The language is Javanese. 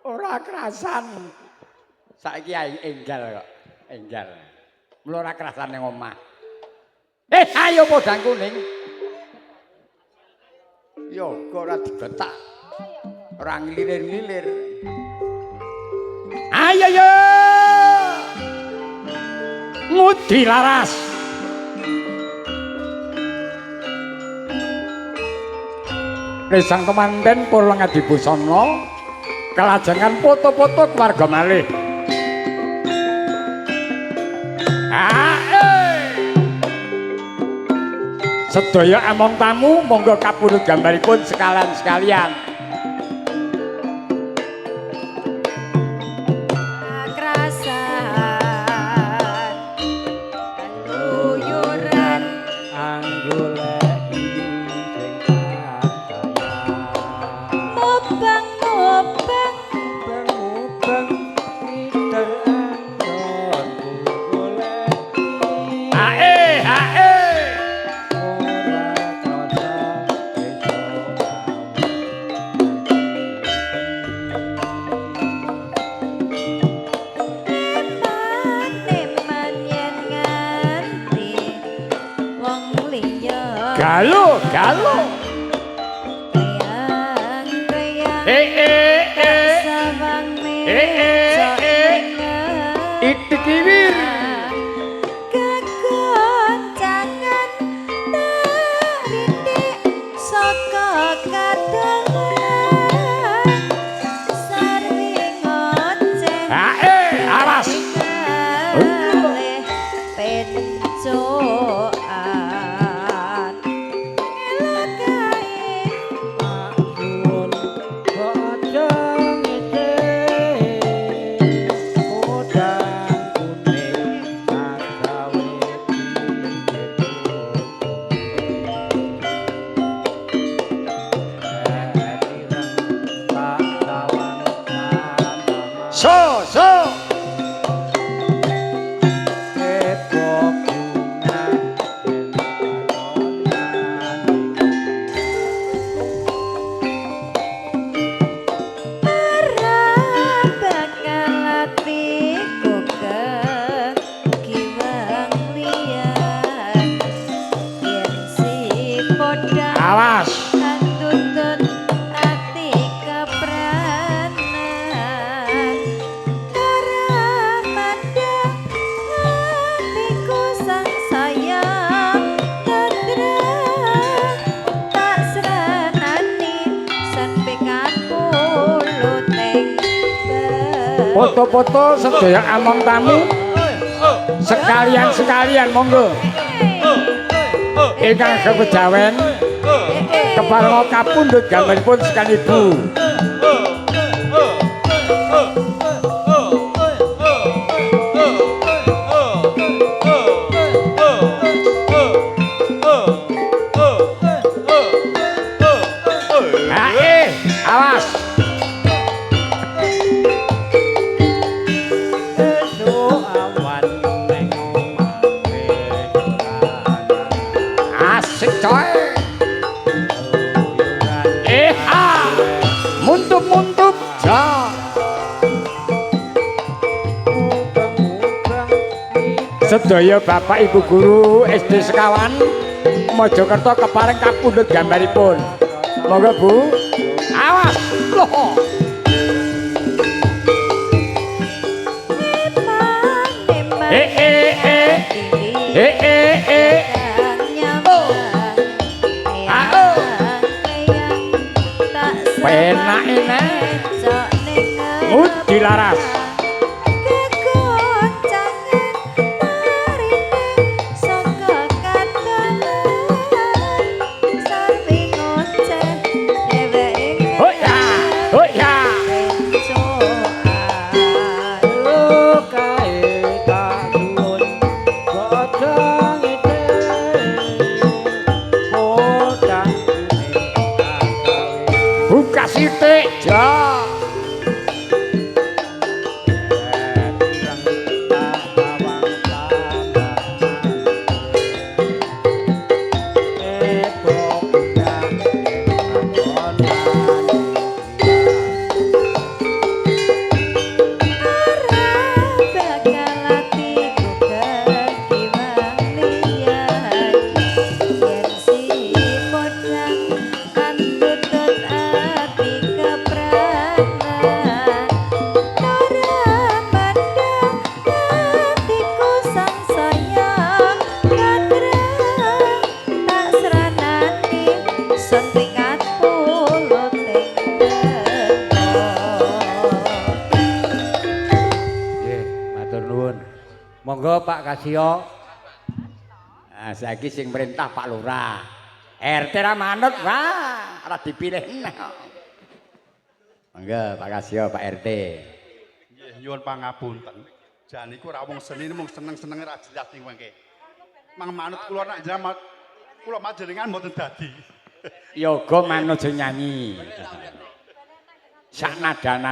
Ora kerasan. Saiki ae enggal kok, enggal. Mula ora kerasan ning omah. Ayo podang kuning. Yo, kok ora dibetak. Ora nglilir-lilir. Ayo yo. Ngudi laras. Resang kemanten purwa ngadibusana kelajengan foto-foto keluarga malih. Sedaya among tamu monggo kapundhut gambaripun sekalian-sekalian. Krasan keluyuran anggoleki sing tak sayang. Mubeng-mubeng mubeng miter anggonku goleki. Ae, ae. Ora krasa esuk eman-eman yen nganti wong liya. Galo, galo. Keyang-keyang Eh, eh, eh. sawang Eh, eh, eh. Itik kiwir. Kegoncangan tarindik saka kadangan sarwi ngoceh. Ae, awas. Ngalih pencoan elok kae. Tak suwun kok aja ngece podang kuning tak gawe ireng tak sawang. So, so. Kepo bunga yen takon. Ora bakal atiku kekiwang liyan yen si podang Awas. Kantutut ati kepranan ora mandang atiku sangsaya tentrem tak srenani sampe kapuluting. Foto-foto sedaya among tamu sekalian-sekalian monggo. Ingkang kekejawen keparenga kapundhut gambaripun sekalian ibu. Ae, awas. Esuk awan neng omahe. Asik coy. Eh, ha. Muntup-muntup. Ja. Sedaya bapak ibu guru SD Sekawan Mojokerto kepareng kapundhut gambaripun. Monggo Bu. Awas. Loh. Eh, eh, eh. Eh, eh, eh. Oh. Ah, oh. Penak enak. Ngudi laras. Kegoncangan tarine saka katalan sarwi ngoceh dheweke. Hoi ya. Hoi ya. Pencoan. Kae tak suwun godhong ite podang kuning tak gawe. Buka sithik, ja. Monggo, Pak Kasio. Nah, saiki sing merintah Pak Lurah. RT ra manut, wah, ora dipilih neh. Monggo, Pak Kasio, Pak RT. Nggih, nyuwun pangapunten. Jan iku ora wong seni, mung seneng-senenge ra jelas ning mangke. Mang manut kula, nak jenengan kula panjenengan mboten dadi. Yoga manut nyanyi. Sak nadana.